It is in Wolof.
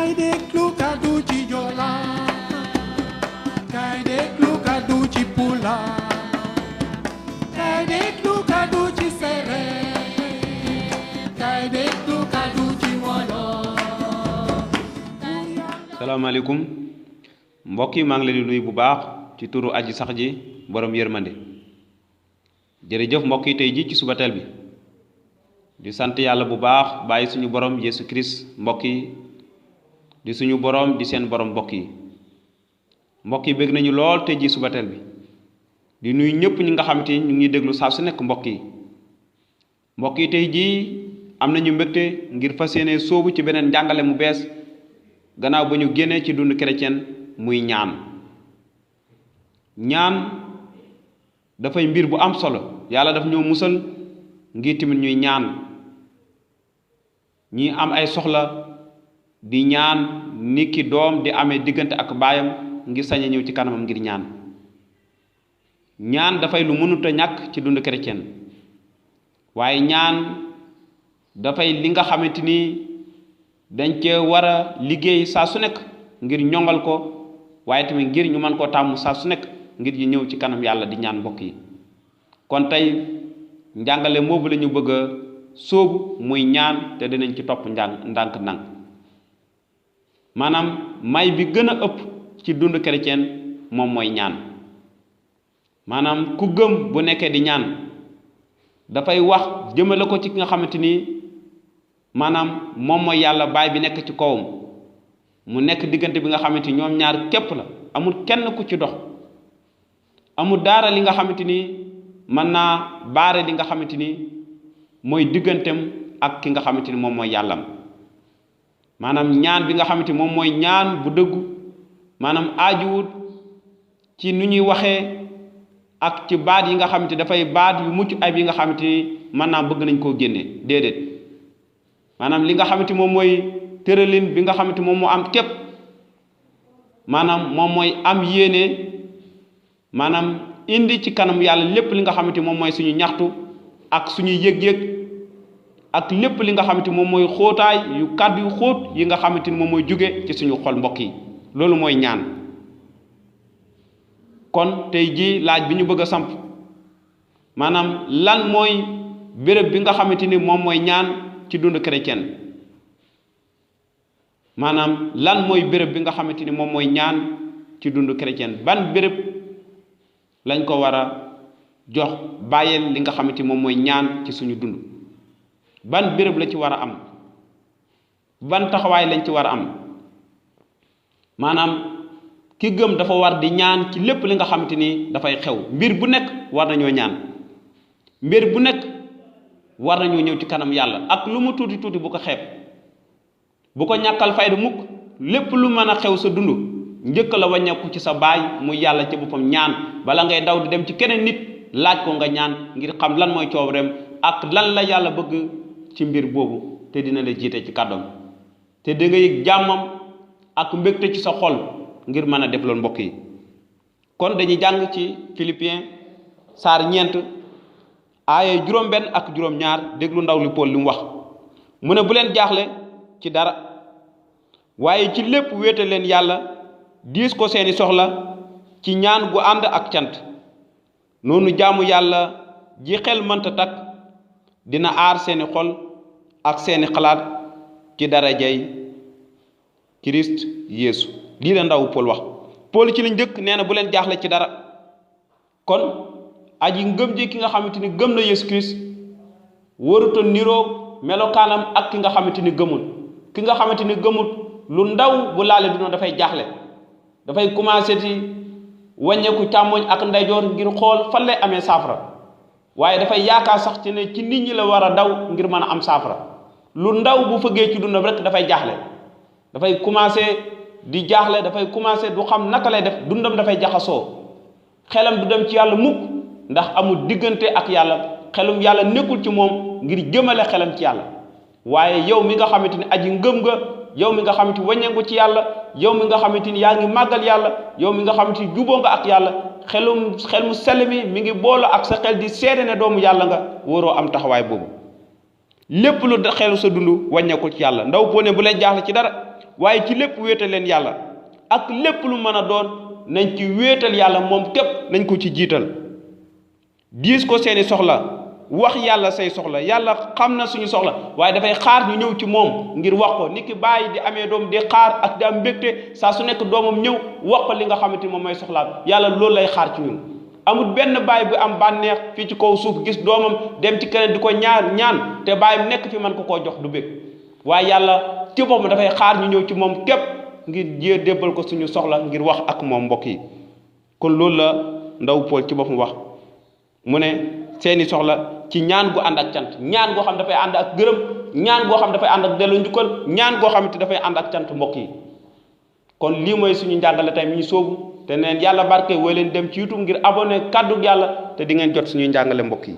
Kay déglu kàddu ci Joola kay déglu kàddu ci Pulaar kay déglu kàddu ci Séeréer kay déglu kàddu ci Wolof. salaamaaleykum mbokk yi maa ngi leen di nuyu bu baax ci turu aji sax ji borom yërmande jërëjëf mbokk yi tey ji ci suba teel bi di sant yàlla bu baax bàyyi suñu borom Yesu Christ mbokk yi di suñu borom di seen borom mbokk yi bëgg nañu lool tey ji suba teel bi di nuyu ñëpp ñi nga xamante ni ñu ngi déglu saa su nekk mbokk yi tey ji am nañu mbégte ngir fas yéene sóobu ci beneen njàngale mu bees gannaaw ba ñu génnee ci dund chrétien muy ñaan dafay mbir bu am solo yàlla daf ñoo musal ngir tamit ñuy ñaan ñi am ay soxla di ñaan ni ki doom di amee diggante ak baayam ngir sañ a ñëw ci kanamam ngir ñaan dafay lu mënut a ñàkk ci dund chrétien waaye ñaan dafay li nga xamante ni dañ cee war a liggéey saa su nekk ngir ñongal ko waaye tamit ngir ñu mën koo tàmm saa su nekk ngir ñu ñëw ci kanam yàlla di ñaan mbokk yi kon tey njàngale moobu la ñu bëgg a sóobu muy ñaan te dinañ ci topp ndànk maanaam may bi gën a ëpp ci dund chrétien moom mooy ñaan maanaam ku gëm bu nekkee di ñaan dafay wax jëmale ko ci ki nga xamante ni maanaam moom mooy yàlla baay bi nekk ci kawam mu nekk diggante bi nga xamante ni ñoom ñaar képp la amul kenn ku ci dox amul daara li nga xamante ni mën naa baare li nga xamante ni mooy digganteem ak ki nga xamante ni moom mooy yàllam maanaam ñaan bi nga xamante ni moom mooy ñaan bu dëggu maanaam aajuwut ci nu ñuy waxee ak ci baat yi nga xamante ni dafay baat yu mucc ayib yi nga xamante ni mën naa bëgg nañ koo génne déedéet maanaam li nga xamante ni moom mooy tëralin bi nga xamante ni moom moo am képp maanaam moom mooy am yéene maanaam indi ci kanam yàlla lépp li nga xamante moom mooy suñu ñaxtu ak suñu yëg-yëg ak lépp li nga xamante moom mooy xóotaay yu kàddu yu xóot yi nga xamante ni moom mooy jóge ci suñu xol mbokk yi loolu mooy ñaan kon tey ji laaj bi ñu bëgg a samp maanaam lan mooy béréb bi nga xamante ni moom mooy ñaan ci dund chrétien maanaam lan mooy béréb bi nga xamante ni moom mooy ñaan ci dund chrétien ban béréb lañ ko war a jox bàyyeel li nga xamante ni moom mooy ñaan ci suñu dund ban béréb la ci war a am ban taxawaay lañ ci war a am maanaam ki gëm dafa war di ñaan ci lépp li nga xamante ni dafay xew mbir bu nekk war nañoo ñaan mbir bu nekk war nañoo ñëw ci kanam yàlla ak lu mu tuuti tuuti bu ko xeeb bu ko ñàkkal fayda mukk lépp lu mën a xew sa dund njëkk la wàññeeku ci sa baay muy yàlla ci boppam ñaan bala ngay daw di dem ci keneen nit laaj ko nga ñaan ngir xam lan mooy coobareem ak lan la yàlla bëgg ci mbir boobu te dina la jiite ci kàddoom te da nga yëg jàmmam ak mbégte ci sa xol ngir mën a def loolu mbokk yi kon dañuy jàng ci Philippiens saar 4 aaya juróom-benn ak juróom-ñaar déglu ndaw li Paul li mu wax mu ne bu leen jaaxle ci dara waaye ci lépp wéete leen yàlla diis ko seeni soxla ci ñaan gu ànd ak cant noonu jaamu yàlla ji xel mënta takk dina aar seeni xol ak seeni xalaat ci darajay Kirist Yeesu lii la ndaw Paul wax Paul ci la njëkk nee na bu leen jaaxle ci dara kon aji ngëm ji ki nga xamante ni gëm na Yeesu Kirist waruta niroo melokaanam ak ki nga xamante ni gëmul ki nga xamante ni gëmul lu ndaw bu laale du noonu dafay jaaxle dafay commencé ci wàññeeku càmmoñ ak ndeyjoor ngir xool fan lay amee saafara waaye dafay yaakaar sax ci ne ci nit ñi la war a daw ngir mën a am saafara lu ndaw bu fëggee ci dundam rek dafay jaaxle dafay commencé di jaaxle dafay commencé du xam naka lay def dundam dafay jaxasoo xelam du dem ci yàlla mukk ndax amul diggante ak yàlla xelum yàlla nekkul ci moom ngir jëmale xelam ci yàlla waaye yow mi nga xamante ni aji ngëm nga yow mi nga xamante ni wàññeeku ci yàlla yow mi nga xamante ni yaa ngi màggal yàlla yow mi nga xamante ni juboo nga ak yàlla xel mu sell mi ngi boolo ak sa xel di seede ne doomu yàlla nga waroo am taxawaay boobu lépp lu xelu sa dund wàññeekul ci yàlla ndaw Paul ne bu leen jaaxle ci dara waaye ci lépp wéetal leen yàlla ak lépp lu mën a doon nañ ci wéetal yàlla moom képp nañ ko ci jiital diis ko seeni soxla wax yàlla say soxla yàlla xam na suñu soxla waaye dafay xaar ñu ñëw ci moom ngir wax ko nit ki bàyyi di amee doom di xaar ak di am mbégte saa su nekk doomam ñëw wax ko li nga xamante ni moom mooy soxlaam yàlla loolu lay xaar ci ñun amul benn baay bu am bànneex fii ci kaw suuf gis doomam dem ci keneen di ko ñaan te baayam nekk fi man ko koo jox du bég waaye yàlla ci boppam dafay xaar ñu ñëw ci moom képp ngir débbal ko suñu soxla ngir wax ak moom mbokk yi kon loolu la ndaw Pool ci boppam wax mu ne seeni soxla ci ñaan gu ànd ak cant ñaan goo xam dafay ànd ak gërëm ñaan goo xam dafay ànd ak delloo njukkal ñaan goo xam te dafay ànd ak cant mbokk yi kon lii mooy suñu njàngale tey mi ñu sóobu te neen yàlla barke woy leen dem ci YouTube ngir abonné kàddu yàlla te di ngeen jot suñuy njàngale mbokk yi